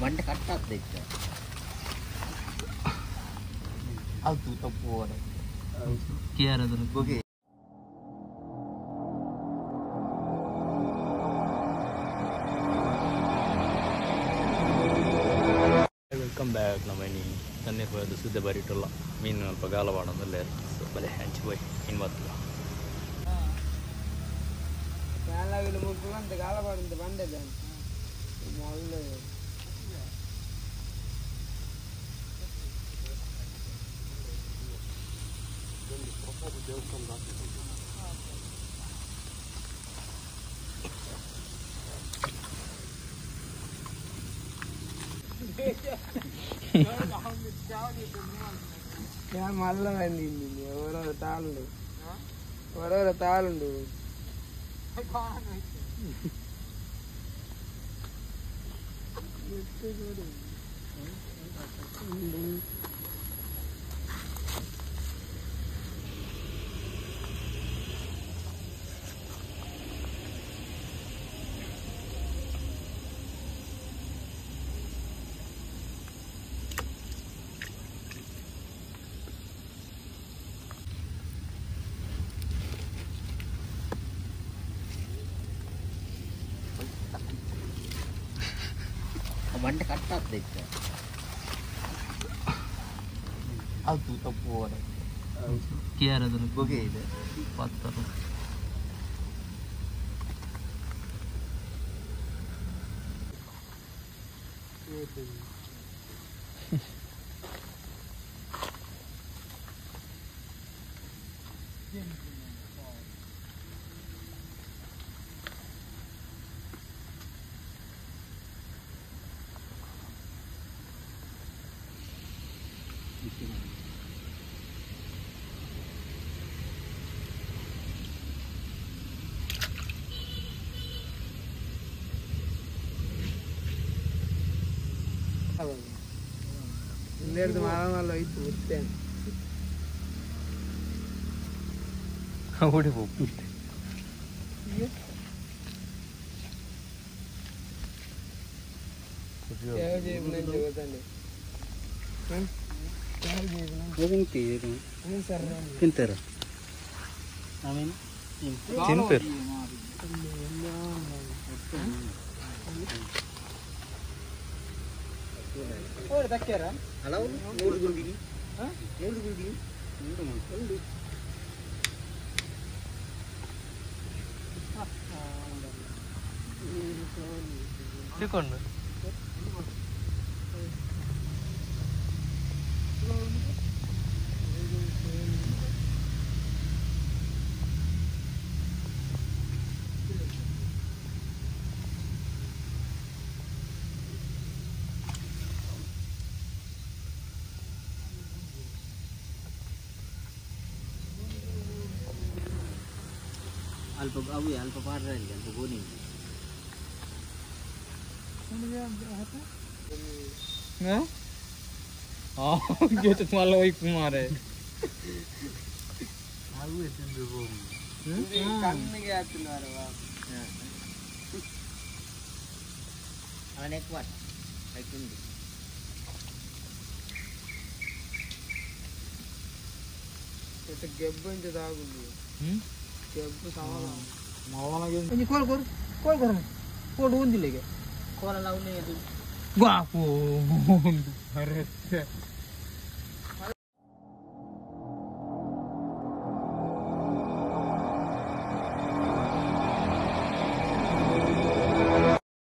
ಮಂಡೆ ಕಟ್ಟಾಗ್ತದೆ ಅದು ತಪ್ಪು ಕೆ welcome back. ನಮ್ಮ ಇನಿ ತಣ್ಣೀರು ಪೋಯದು ಸುದ್ದೆ ಬರಿಟುಲ್ಲ ಮೀನು ಅಲ್ಪ ಗಾಲವಾಡೊಂದುಲ್ಲೆರ್ ಸೊ ಬಲೆ ಅಂಚಿ ಪೋಯ್ ಮೀನು ಬತ್ತುಲ మల్ల ఎవరో తాళుండు ఎవరో తాళుండు ಮಂಡೆ ಕಟ್ಟಾಗ್ತದೆ ಅದು ತಪ್ಪು ಕೆ ಆರ್ ಬೊಗೆ ಇದೆ ಪತ್ತರ ಇನ್ನೆರಡು ಮಾಲ ಮಾಲ ಹೋಯ್ತು ಮತ್ತೆ ಓಡಿ ಹೋಗ್ಬಿಟ್ಟೆ. ತಿಂತಾರ ತಿನ್ಪೇರು ಸಿಕ್ಕೊಂಡು ಅಲ್ಪ ಅವು ಅಲ್ಪ ಪಾಡ್ರ ಇಲ್ಲಿ ಅಲ್ಪ ಗೋಣಿ ಮಲ್ಲ ಹೋಯ್ತು ಮಾರೆ ಕಣ್ಣಿಗೆ ಆತನವರವಾ ಅವನೆಕ್ what ಆಯ್ತುಂಡು ಗೆಬ್ಬು ಇಂಚ ತಾಗುಂಡು ಗೆಬ್ಬು ಸಮಾನ ಕೋಲ್ ಕೋರ್ ಕೋಲ್ ಕೋರ್ ಕೋಡ್ ಒಂದಿಲ್ಲ ಕೋಲ ಲವ್ನೇ ಇದು ಬಾಪು ಅರೆ.